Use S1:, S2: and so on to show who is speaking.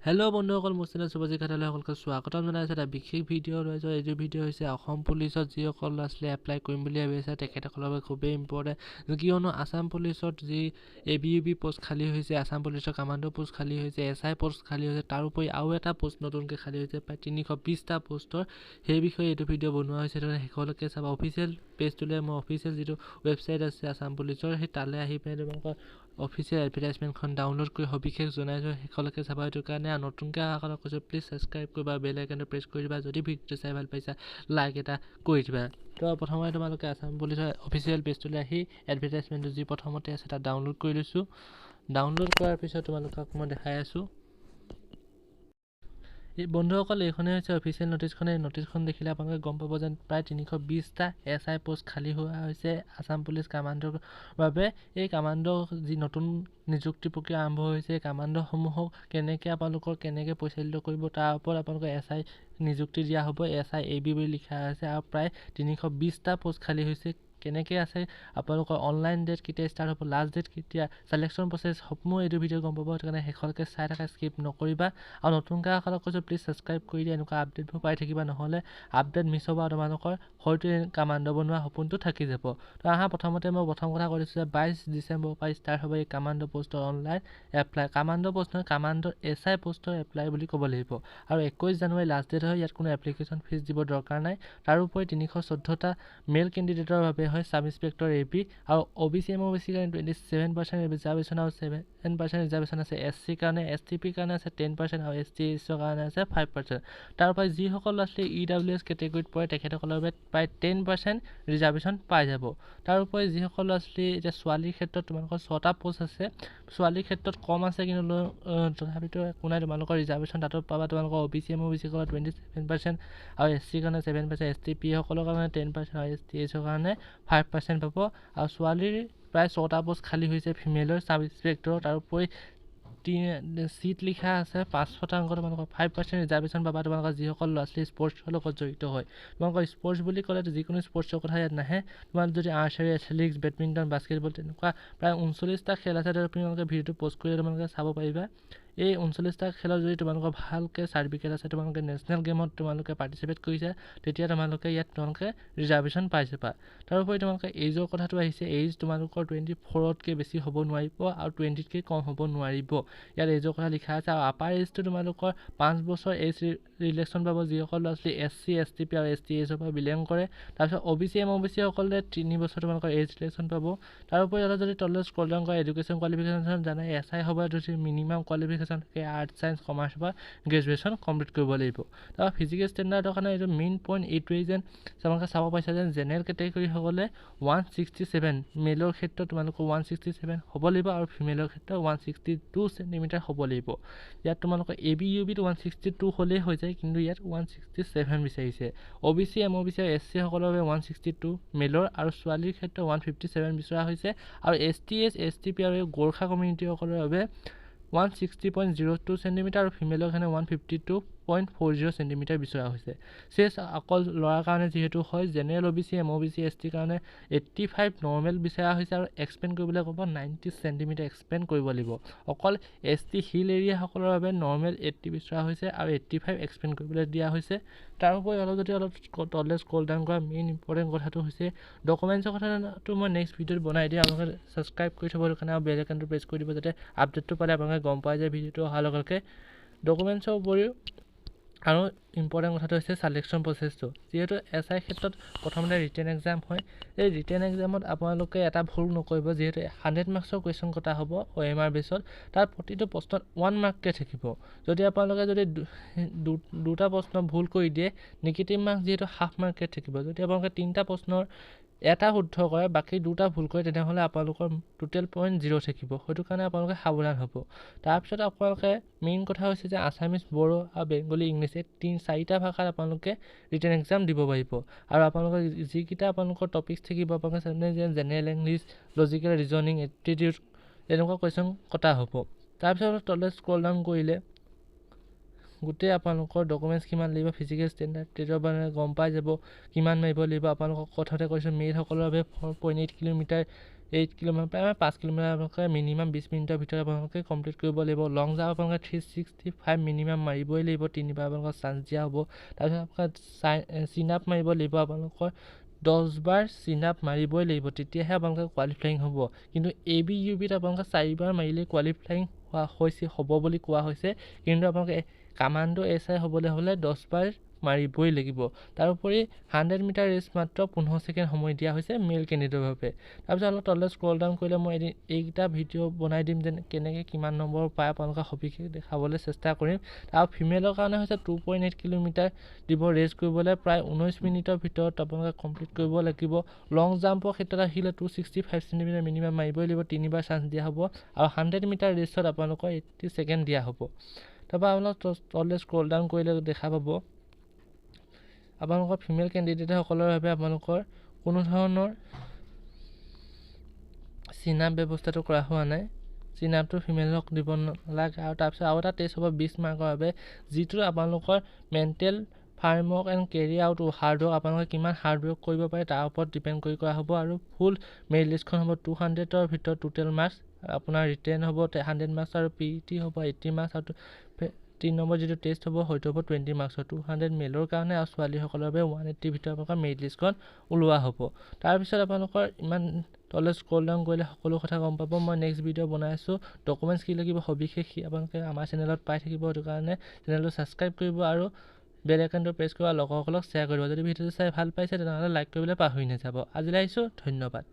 S1: Hello' বন্ধুসকল, মোৰ channel Subhajit ঘাটালৈ সকলোকে স্বাগতম জনাইছোঁ। এটা বিশেষ ভিডিঅ' লৈ, এইটো ভিডিঅ' হৈছে অসম পুলিচত যিসকল ল'ৰা ছোৱালীয়ে এপ্লাই কৰিম বুলি ভাবি আছে, তেখেতসকলৰ বাবে খুবেই ইম্পৰ্টেণ্ট। কিয়নো আছাম পুলিচত যি A B, U B post খালী হৈছে, আছাম পুলিচৰ কামাণ্ডো পোষ্ট খালী হৈছে, এছ I post খালী হৈছে, তাৰোপৰি আৰু এটা পোষ্ট নতুনকৈ খালী হৈছে, প্ৰায় 320টা পোষ্টৰ, সেই বিষয়ে এইটো ভিডিঅ' বনোৱা হৈছে। সেইটো শেষলৈকে চাবা। অফিচিয়েল পেজটোলৈ, মই অফিচিয়েল যিটো ৱেবছাইট আছে আছাম পুলিচৰ, সেই তালৈ আহি পিনে তোমালোকৰ অফিচিয়েল এডভাৰটাইজমেণ্টখন ডাউনলোড কৰি সবিশেষ জনাইছোঁ। শেষলৈকে চাবা। সেইটো কাৰণে নতুনকৈ অহাসকলক কৈছোঁ, প্লিজ ছাবস্ক্ৰাইব কৰিবা, বেল আইকনটো প্ৰেছ কৰি দিবা। যদি ভিডিঅ'টো চাই ভাল পাইছা, লাইক এটা কৰি দিবা। তো প্ৰথমতে তোমালোকে আছাম পুলিচৰ অফিচিয়েল পেজটোলৈ আহি এডভাৰটাইজমেণ্টটো যি প্ৰথমতে আছে তাত ডাউনলোড কৰি লৈছোঁ। ডাউনলোড কৰাৰ পিছত তোমালোকক মই দেখাই আছোঁ। এই বন্ধুসকল, এইখনেই হৈছে অফিচিয়েল নটিচখন। এই নটিচখন দেখিলে আপোনালোকে গম পাব যেন প্ৰায় 320টা এছ I post খালী হোৱা হৈছে আছাম পুলিচ কামাণ্ডোৰ বাবে। এই কামাণ্ডো যি নতুন নিযুক্তি প্ৰক্ৰিয়া আৰম্ভ হৈছে, এই কামাণ্ডোসমূহক কেনেকৈ আপোনালোকৰ কেনেকৈ পৰিচালিত কৰিব, তাৰ ওপৰত আপোনালোকৰ এছ I নিযুক্তি দিয়া হ'ব। এছ I A B বুলি লিখা আছে আৰু প্ৰায় 320টা পোষ্ট খালী হৈছে। কেনেকৈ আছে, আপোনালোকৰ অনলাইন ডেট কেতিয়া ষ্টাৰ্ট হ'ব, লাষ্ট ডেট কেতিয়া, চিলেকশ্যন প্ৰচেছ সমূহ এইটো ভিডিঅ' গম পাব। সেইটো কাৰণে শেষলৈকে চাই থাকা, স্কিপ নকৰিবা। আৰু নতুনকৈ অহাসকলক কৈছোঁ, প্লিজ ছাবস্ক্ৰাইব কৰি দিয়া, এনেকুৱা আপডেটবোৰ পাই থাকিবা। নহ'লে আপডেট মিছ হ'ব আৰু তোমালোকৰ হয়তো কামাণ্ড বনোৱা সপোনটো থাকি যাব। তো আহা, প্ৰথমতে মই প্ৰথম কথা কৈ দিছোঁ যে 22 ডিচেম্বৰৰ পৰা ষ্টাৰ্ট হ'ব এই কামাণ্ড পষ্টৰ অনলাইন এপ্লাই। কামাণ্ড পষ্ট নহয়, কামাণ্ডৰ এছ I পষ্টৰ এপ্লাই বুলি ক'ব লাগিব। আৰু 21 জানুৱাৰী লাষ্ট ডেট হয়। ইয়াত কোনো এপ্লিকেশ্যন ফিজ দিব দৰকাৰ নাই। তাৰোপৰি 314টা মেল কেণ্ডিডেটৰ বাবে হয় চাব ইনস্পেক্টৰ এ বি আৰু অ' বি চি, এম অ' বি চিৰ কাৰণে 27% ৰিজাৰ্ভেশ্যন আৰু 7% ৰিজাৰ্ভেশ্যন আছে। এছ চিৰ কাৰণে, এছ টি পিৰ কাৰণে আছে 10% আৰু এছ টি এইচৰ কাৰণে আছে 5%। তাৰপৰা যিসকল ল'ৰা ছোৱালী ই ডাব্লিউ এছ কেটেগৰীত পৰে, তেখেতসকলৰ বাবে প্ৰায় 10% ৰিজাৰ্ভেশ্যন পাই যাব। তাৰোপৰি যিসকল ল'ৰা ছোৱালী, এতিয়া ছোৱালীৰ ক্ষেত্ৰত তোমালোকৰ ছটা পোষ্ট আছে। ছোৱালীৰ ক্ষেত্ৰত কম আছে, কিন্তু তথাপিতো একো নাই, তোমালোকৰ ৰিজাৰ্ভেশ্যন তাতো পাবা। তোমালোকৰ অ' বি চি, এম অ' বি চিৰ কাৰণে 27% আৰু এছ চিৰ কাৰণে 7%, এছ টি পিসকলৰ কাৰণে 10% আৰু এছ টি এইচৰ কাৰণে 5% পাব। আৰু ছোৱালীৰ প্ৰায় ছটা পোষ্ট খালী হৈছে ফিমেলৰ চাব ইনস্পেক্টৰ। তাৰোপৰি চিট লিখা আছে 5%, তোমালোকৰ 5% ৰিজাৰ্ভেশ্যন পাবা তোমালোকৰ যিসকল ল'ৰা ছোৱালী স্পৰ্টছৰ লগত জড়িত হয়। তোমালোকৰ স্পৰ্টছ বুলি ক'লে যিকোনো স্পৰ্টছৰ কথা ইয়াত নাহে। তোমালোক যদি আৰ্চাৰী, এথলেটিক্স, বেডমিণ্টন, বাস্কেটবল, তেনেকুৱা প্ৰায় 39টা খেল আছে, তোমালোকে ভিডিঅ'টো প'ষ্ট কৰি তোমালোকে চাব পাৰিবা। এই 39টা খেলত যদি তোমালোকৰ ভালকৈ চাৰ্টিফিকেট আছে, তোমালোকে নেশ্যনেল গেমত তোমালোকে পাৰ্টিচিপেট কৰিছা, তেতিয়া তোমালোকে ইয়াত তোমালোকে ৰিজাৰ্ভেশ্যন পাই যাবা। তাৰোপৰি তোমালোকে এইজৰ কথাটো আহিছে। এইজ তোমালোকৰ 24তকৈ বেছি হ'ব নোৱাৰিব আৰু 20তকৈ কম হ'ব নোৱাৰিব। ইয়াত এইজৰ কথা লিখা আছে। আৰু আপাৰ এইজটো তোমালোকৰ 5 বছৰ এইজ ৰিলেকশ্যন পাব যিসকল ল'ৰা ছোৱালী S C, S T P আৰু এছ টি এইচৰ পৰা বিলং কৰে। তাৰপিছত অ' বি চি, এম অ' বি চিসকলে 3 বছৰ তোমালোকৰ এইজ ৰিলেকশ্যন পাব। তাৰোপৰি তাতে যদি তললৈ স্ক্ৰল ডাউন কৰে, এডুকেশ্যন কোৱালিফিকেশ্যন জানে, এছ I হ'ব এইটো মিনিমাম কোৱালিফিকেশ্যন থাকে আৰ্টছ, ছায়েন্স, কমাৰ্চৰ পৰা গ্ৰেজুৱেশ্যন কমপ্লিট কৰিব লাগিব। তাৰপৰা ফিজিকেল ষ্টেণ্ডাৰ্ডৰ কাৰণে এইটো মেইন পইণ্ট এইটোৱেই যেন তোমালোকে চাব পাৰিছা যেন জেনেৰেল কেটেগৰীসকলে 167, মেলৰ ক্ষেত্ৰত তোমালোকৰ 167 হ'ব লাগিব আৰু ফিমেলৰ ক্ষেত্ৰত 162 চেণ্টিমিটাৰ হ'ব লাগিব। ইয়াত তোমালোকৰ এ বি, ইউ বিত 162 হ'লেই হৈ যায়, কিন্তু ইয়াত 167 বিচাৰিছে। অ' বি চি, এম অ' বি চি আৰু এছ চিসকলৰ বাবে 162 মেলৰ আৰু ছোৱালীৰ ক্ষেত্ৰত 157 বিচৰা হৈছে। আৰু S T H, S T P আৰু গোৰ্খা কমিউনিটিসকলৰ বাবে 160.02 চেণ্টিমিটাৰ আৰু ফিমেলৰ কাৰণে 152.40 চেণ্টিমিটাৰ বিচৰা হৈছে। চেচ অকল ল'ৰাৰ কাৰণে যিহেতু হয়, জেনেৰেল, অ' বি চি, এম অ' বি চি, এছ টিৰ কাৰণে 85 নৰ্মেল বিচৰা হৈছে আৰু এক্সপেণ্ড কৰিবলৈ ক'ব 90 চেণ্টিমিটাৰ এক্সপেণ্ড কৰিব লাগিব। অকল এছ টি হিল এৰিয়াসকলৰ বাবে নৰ্মেল 80 বিচৰা হৈছে আৰু 85 এক্সপেণ্ড কৰিবলৈ দিয়া হৈছে। তাৰোপৰি অলপ যদি অলপ তললৈ স্ক্ৰল ডাউন কৰা, মেইন ইম্পৰ্টেণ্ট কথাটো হৈছে ডকুমেণ্টছৰ কথাটো মই নেক্সট ভিডিঅ'ত বনাই দিম। আপোনালোকে ছাবস্ক্ৰাইব কৰি থ'ব কাৰণে আৰু বেল আইকনটো প্ৰেছ কৰি দিব, যাতে আপডেটটো পালে আপোনালোকে গম পাই যায় ভিডিঅ'টো অহাৰ লগে লগে। ডকুমেণ্টছৰ উপৰিও আৰু ইম্পৰ্টেণ্ট কথাটো হৈছে চিলেকশ্যন প্ৰচেছটো। যিহেতু এছ I ক্ষেত্ৰত প্ৰথমতে ৰিটেন এক্সাম হয়, এই ৰিটেন এক্সামত আপোনালোকে এটা ভুল নকৰিব। যিহেতু 100 মাৰ্কছৰ কুৱেশ্যন কটা হ'ব অ' এম আৰ বেছত, তাৰ প্ৰতিটো প্ৰশ্নত 1 মাৰ্ককৈ থাকিব। যদি আপোনালোকে যদি দুটা প্ৰশ্ন ভুল কৰি দিয়ে, নিগেটিভ মাৰ্কছ যিহেতু হাফ মাৰ্ককৈ থাকিব। যদি আপোনালোকে তিনিটা প্ৰশ্নৰ এটা শুদ্ধ কৰে, বাকী দুটা ভুল কৰে, তেনেহ'লে আপোনালোকৰ টোটেল পইণ্ট 0 থাকিব। সেইটো কাৰণে আপোনালোকে সাৱধান হ'ব। তাৰপিছত আপোনালোকে মেইন কথা হৈছে যে আছামিজ, বড়ো আৰু বেংগলী, ইংলিছ, এই তিনি চাৰিটা ভাষাত আপোনালোকে ৰিটেন এক্সাম দিব পাৰিব। আৰু আপোনালোকৰ যিকেইটা আপোনালোকৰ টপিকছ থাকিব, আপোনালোকে যে general English, logical reasoning, aptitude, তেনেকুৱা কুৱেশ্যন কটা হ'ব। তাৰপিছত তললৈ স্ক্ৰল ডাউন কৰিলে গোটেই আপোনালোকৰ ডকুমেণ্টছ কিমান লাগিব, ফিজিকেল ষ্টেণ্ডাৰ্ড তেতিয়া মানে গম পাই যাব কিমান মাৰিব লাগিব। আপোনালোকক কথাতে কৈছোঁ, মেলসকলৰ বাবে 4.8 কিলোমিটাৰ 8 কিলোমিটাৰ, প্ৰায় 5 কিলোমিটাৰ আপোনালোকে মিনিমাম 20 মিনিটৰ ভিতৰত আপোনালোকে কমপ্লিট কৰিব লাগিব। লং জাম্প আপোনালোকে 365 মিনিমাম মাৰিবই লাগিব, তিনিবাৰ আপোনালোকৰ চান্স দিয়া হ'ব। তাৰপিছত আপোনালোকে চিন আপ মাৰিব লাগিব, আপোনালোকৰ 10 বাৰ চিন আপ মাৰিবই লাগিব, তেতিয়াহে আপোনালোকে কোৱালিফাইং হ'ব। কিন্তু এ বি, ইউ বিত আপোনালোকে চাৰিবাৰ মাৰিলেই কোৱালিফাইং হোৱা হৈছে হ'ব বুলি কোৱা হৈছে। কিন্তু আপোনালোকে কামাণ্ডো এছ I হ'বলৈ হ'লে 10 বাৰ মাৰিবই লাগিব। তাৰোপৰি 100 মিটাৰ ৰেচ মাত্ৰ 15 ছেকেণ্ড সময় দিয়া হৈছে মেল কেণ্ডিডেটৰ বাবে। তাৰপিছত অলপ তললৈ স্ক্ৰল ডাউন কৰিলে মই এদিন এইকেইটা ভিডিঅ' বনাই দিম যেন কেনেকৈ কিমান নম্বৰ পায়, আপোনালোকে সবিশেষ দেখাবলৈ চেষ্টা কৰিম। আৰু ফিমেলৰ কাৰণে হৈছে 2.8 কিলোমিটাৰ দিব ৰেচ কৰিবলৈ, প্ৰায় 19 মিনিটৰ ভিতৰত আপোনালোকে কমপ্লিট কৰিব লাগিব। লং জাম্পৰ ক্ষেত্ৰত আহিলে 265 চেণ্টিমিটাৰ মিনিমাম মাৰিবই লাগিব, তিনিবাৰ চান্স দিয়া হ'ব। আৰু 100 মিটাৰ ৰেচত আপোনালোকৰ 80 ছেকেণ্ড দিয়া হ'ব। তাৰপৰা আপোনালোক তললৈ স্ক্ৰল ডাউন কৰিলে দেখা পাব, আপোনালোকৰ ফিমেল কেণ্ডিডেটসকলৰ বাবে আপোনালোকৰ কোনো ধৰণৰ চিন আপ ব্যৱস্থাটো কৰা হোৱা নাই। চিন আপটো ফিমেলক দিব নালাগে। আৰু তাৰপিছত আৰু এটা টেষ্ট হ'ব 20 মাৰ্কৰ বাবে, যিটো আপোনালোকৰ mental framework and carry out hard work, আপোনালোকে কিমান হাৰ্ড ৱৰ্ক কৰিব পাৰে তাৰ ওপৰত ডিপেণ্ড কৰি কৰা হ'ব। আৰু ফুল মেৰিট লিষ্টখন হ'ব 200ৰ ভিতৰত টোটেল মাৰ্কছ আপোনাৰ ৰিটেন হ'ব 100 মাৰ্কছ আৰু পি টি হ'ব 80 মাৰ্কছ আৰু 3 নম্বৰ যিটো টেষ্ট হ'ব হয়তো হ'ব 20 মাৰ্কছৰ। 200 মেলৰ কাৰণে আৰু ছোৱালীসকলৰ বাবে 180ৰ ভিতৰত আপোনালোকৰ মেৰিট লিষ্টখন ওলোৱা হ'ব। তাৰপিছত আপোনালোকৰ ইমান তললৈ স্ক্ৰল ডাউন কৰিলে সকলো কথা গম পাব। মই নেক্সট ভিডিঅ' বনাই আছোঁ, ডকুমেণ্টছ কি লাগিব সবিশেষ আপোনালোকে আমাৰ চেনেলত পাই থাকিব। সেইটো কাৰণে চেনেলটো ছাবস্ক্ৰাইব কৰিব আৰু বেল আইকনটো প্ৰেছ কৰিব আৰু লগৰসকলক শ্বেয়াৰ কৰিব। যদি ভিডিঅ'টো চাই ভাল পাইছে, তেনেহ'লে লাইক কৰিবলৈ পাহৰি নাযাব। আজিলৈ আহিছোঁ, ধন্যবাদ।